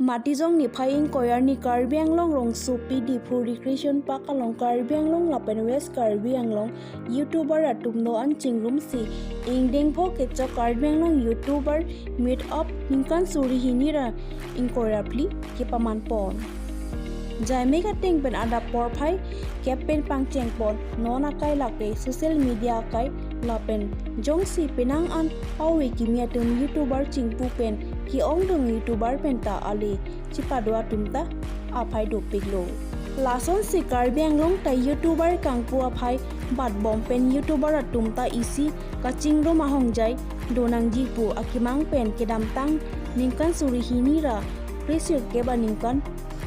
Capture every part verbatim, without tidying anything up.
Matijong niphai ingkoi arni Karbi Anglong rongsopi Diphu Recreation Park along Karbi Anglong lapen West Karbi Anglong YouTuber atum do-an chingrumsi ingdeng pho kechok Karbi Anglong YouTuber Meet Up ningkan suri hini ra ingkoi ra phli kepaman pon. Jaime kateng pen adap porphai kep pen pangcheng pon, non akai lake social media akai lapen jongsi penang an awi kimi atum YouTuber chingpu pen ke-ongdung YouTuber pen ta ale chepado atum ta aphai dopiklo. Lasonsi Karbi Anglong ta YouTuber kangpu aphai batbom pen YouTuber atum ta isi kachingrum ahongjai donangji pu akemang pen kedamtang ningkan suri hini ra phli sirkep aningkan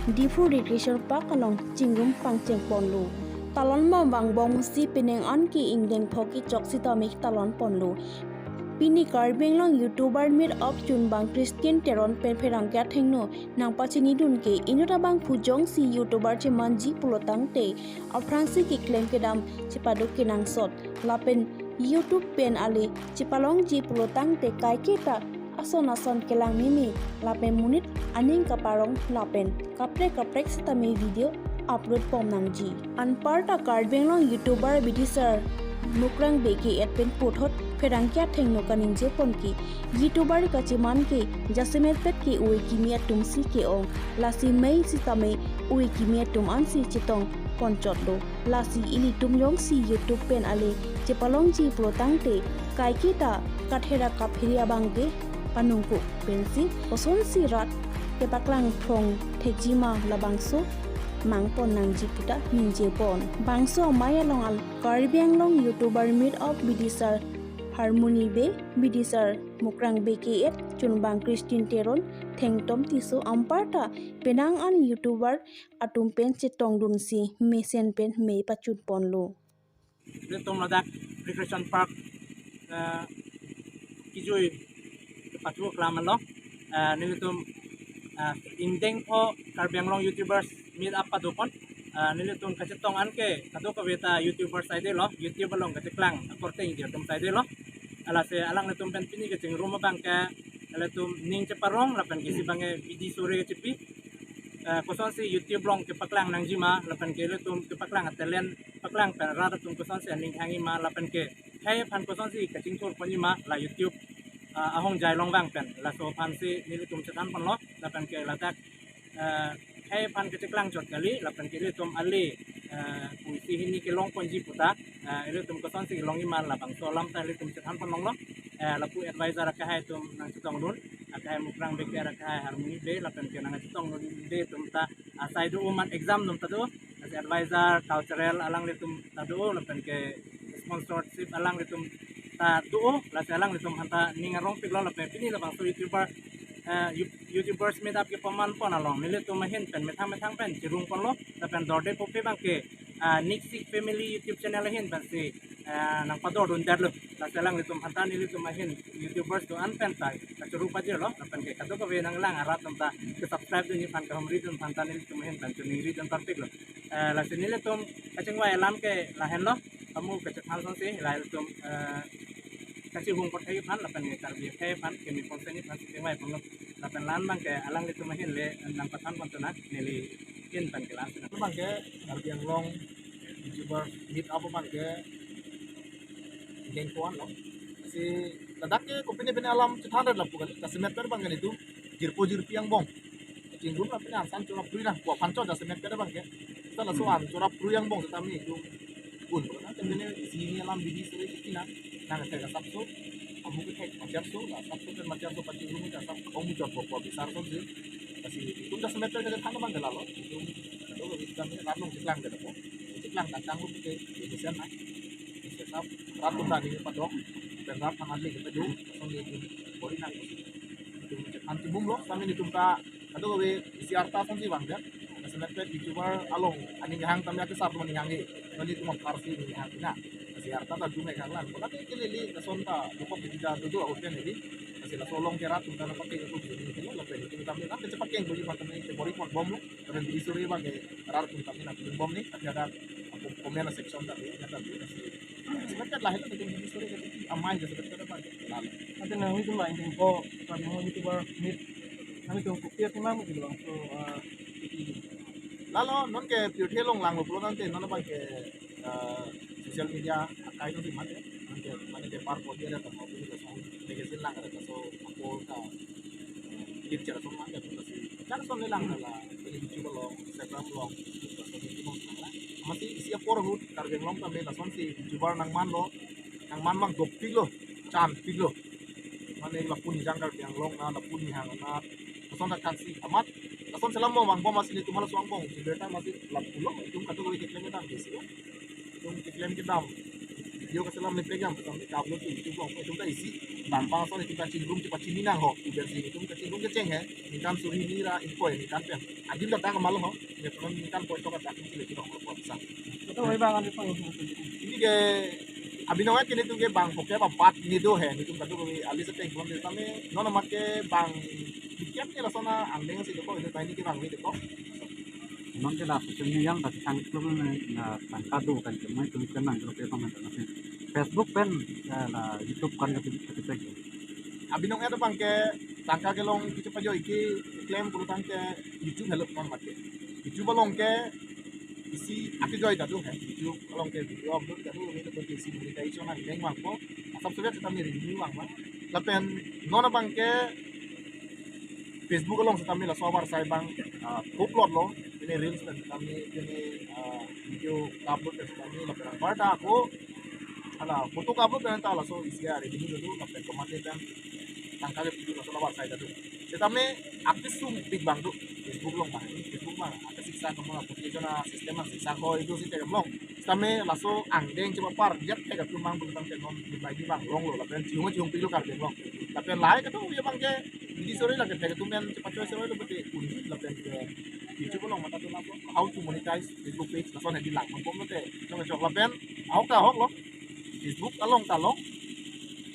Diphu Recreation Park along chingrum pangcheng ponlo. Talon bom vangbomsi penang an ke ingdeng pho kechok sitame talon ponlo. Pini Karbi Anglong YouTuber Meet Up chunbang Christine Teron pen pherangke athengno nangpachinidun ke inut abangphu jongsi YouTuber chemanji pulotangte aphrangsi keklem kedam chepado kenangsot lapen YouTube pen ale chepalongji pulotangte kaiketa ason ason kelang mimi lapen monit aning kaparong lapen kaprek kaprek sitame video upload pon nangji. Anparta Karbi Anglong YouTuber abidi sir Mukrang Bey ke-et pen puthot pherangke athengno kaningje pon ke YouTuber kacheman ke jasemet pet ke oi kimi atumsi ke-ong, lasi mei sitame oi kimi atum ansi chetong ponchotlo. Lasi ilitum jongsi YouTube pen ale chepalongji pulotangte kaiketa kathera kaphiri abang ke panungkuk pensi kosonsi rat kepaklang phrong thekji ma labangso mang pon nangji puta ningje pon. Bangso amei along al Karbi Anglong YouTuber Meet Up bidi sir Harmony Bey, bidi sir Mukrang Bey ke-et, chunbang Christine Teron, Thengtom Tisso anparta penang an YouTuber atum pen chetongdunsi mesen pen mei pachun ponlo. Nelitum ladak Recreation Park, eh, kijui kepathu kelam along, eh, nelitum, eh, ingdeng pho Karbi Anglong YouTubers Meet Up pado pon. Eh, nelitum kachetong an ke kadokave ta YouTubers saidelo, YouTube along kacheklang akorte ingjir atum saidelo. Lasi alanglitum pen pini kachingrum abang ke ilitum ning cheparong lapen ke isi abang ke bidi sore kachepi. Eh, kosonsi YouTube along kepaklang nangji ma lapen ke ilitum kepaklang a-talent paklang pen rat atum kosonsi aning hangji ma lapen ke khei aphan kosonsi kachingthur ponji ma la YouTube, ah, ahongjai along vang pen, laso aphansi nelitum chethan ponlo lapen ke ladak, eh, khei aphan kacheklang chot kali lapen ke ilitum ale, eh, pusi hini kelong ponji puta, eh, ilitum kosonsi kelongji ma labangso alam ta ilitum chethan ponlonglo. Eh, lapu advisor akehai atum nangchetongdun, akehai Mukrang Bey ke-et, akehai Harmony Bey lapen ke nangchetongdunde atum ta asai do-o, mat exam atum ta do, lasi advisor cultural alanglitum ta do lapen ke sponsorship alanglitum ta do, lasi alanglitum aphanta ning arongpiklo lapen pini labangso YouTuber, eh, You-, YouTubers Meet Up kepaman pon along nelitum ahin pen methang methang pen chirung ponlo lapen dorde pope abang ke, ah, Niksik Family YouTube channel ahin pensi, ah, nangpadordundetlo. Lasi alanglitum aphanta nelitum ahin YouTubers do-an pen ta kachoro pajirlo lapen ke kadokave nanglang arat atum ta ke-subscribe dunji aphan, kahumri dun aphanta nelitum ahin pen choningri dun parpiklo. Eh, lasi nelitum kachingvai alam ke lahenlo, kamu kachethan asonsi, la ilitum, eh, kachihung porthai aphan lapen ke Karbi akhei aphan keme ponsi ni aphan chingvai ponlo. Lapen la-an abang ke alanglitum ahin le nangpathan pon tuna neli ahin pen ke la-an tuna. Abang ke Karbi Anglong YouTuber Meet Up abang ke ingdeng pho anlo. Si ladak ke kopine pine alam chethan ret lapu kali, jasemet pet abang ke nelitum jirpo jirpi angbong chingrum lapen an san chorap rui nang, ko aphan cho jasemet pet abang ke. Seta laso an chorap rui angbong seta nelitum un pon nang, tebene isi hini alam bidi sore chiti nang, nang kethek asapso, amu kethek macherso, la asapso pen macherso pachingrum ke asap kamu chotpo pu bisar asonsi. Lasi itum jasemet pet kachethan abang ke lalo, itum kadokave sitame rat along cheklangdetpo, cheklang tangtang lo ke, ke mesen nang. Seta rat atum ta ning padok, pen rat aphan le kepedo, asonsi itum bor-i nang. Itum chethan chibumlo, sitame nelitum ta kadokave isi arta asonsi vangdet. Jasemet pet YouTuber along aning hang tame akesar atum aning hanghe. Nelitum apharsi aning hang pina. Isi arta ta jum hang lang. Konat ke neli lason ta dokok bidi ta dodo ahut pen neli. Lasi laso along ke rat atum ta nangpakeng atum neli lo lapen itum tame nang kechepakeng doji aphan tame kebor-i ponbomlo. Lapen bidi sore abang ke rat atum tame nangpinbom ni. Tapi ada kom-, comment section tame, ya tame. Lasi jasemet pet lahelo nelitum bidi sore ke amei jasemet pet abang ke lalo. Ante nanglitum la ingdeng pho Karbi Anglong YouTuber Meet Nangtum kopi athema mo kilo bangso, ah, iti. Lalo non ke pirthe along langlo pulo tangte non abang ke, ah, social media akai atum mate, non ke mane ke par podi ada tamo, laso magazine lang ada, laso ako ka picture ason mate, laso kan ason le lang la, ini YouTube along, Instagram along, laso YouTube along lang. Amatsi isi apor ahut Karbi Anglong tame lasonsi YouTuber nangmanlo, nangman mang dopiklo, chanpiklo. Mane lapu ni jang Karbi Anglong na, lapu ni hang na, lason thakthaksi amat, lason selam mo vangbom amatsi nelitum halaso vangbom, jibeta amatsi lapulo, itum kadokave keklem kedam besi lo. Itum keklem kedam, video kaselam le pegam, itum ka-upload ke YouTube along, itum ta isi, bang bang ason itum kachingrum chepachini nang ho, uber si itum kachingrum kecheng he, ningkan suri hini ra ingkoi ningkan pen. Adim ta tang kamal ho, ya pernah ningkan koi to kata kecil itu dong lo pon sa. Itu memang ada pang. Ini ke abinong ke nelitum ke bang pokok apa bat ini do he, nelitum kadokave alis ateng pon tame, non amat ke bang ikem ni lason angdeng si do ko, ini ta ini ke bang ini do ko. Memang ke la social media yang tadi sang klum na tangka do kan cuma itu kan nang grup ya komen na Facebook pen ya la YouTube kan kati kati. Abinong ya abang ke tangka kelong kecho pajoi keklem pulo tangte YouTube hello non mate. YouTube along ke isi akejoi ta do he. YouTube along ke video upload ta do, ini to isi monetization angdeng vangpo. Asap sudah kita revenue vang vang. Lapen non abang ke Facebook along setame laso avarsai abang, ah, upload lo. Ini reels pen setame, ini, ah, video upload pen setame lapen anparta ako hala photo upload pen ta laso isi a revenue do, lapen komat pen tangka kepi laso avarsai ta do. Setame akesung pik abang do, Facebook along abang, Facebook abang, aka siksa kamu application a system a siksa ko itu si tekem long. Setame laso angdeng chepapar jat thek atum abang pulo tangte non di bagi abang longlo, lapen chihung chihungpiklo Karbi Anglong. Lapen lahai kadokave abang ke bidi sore lake thek atum pen chepachoi sore lo bete un lapen ke YouTube along mata do lapo how to monetize Facebook page lason hedi lang mangkom lote. Chok chok lapen ahok ta ahok lo. Facebook along ta long.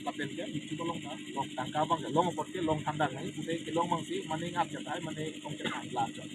Lapen ke YouTube along ta long, tangka abang ke long apot ke long thandang nai, pute kelong abang si mane ngat ke tai, mane ong ke tang la chok.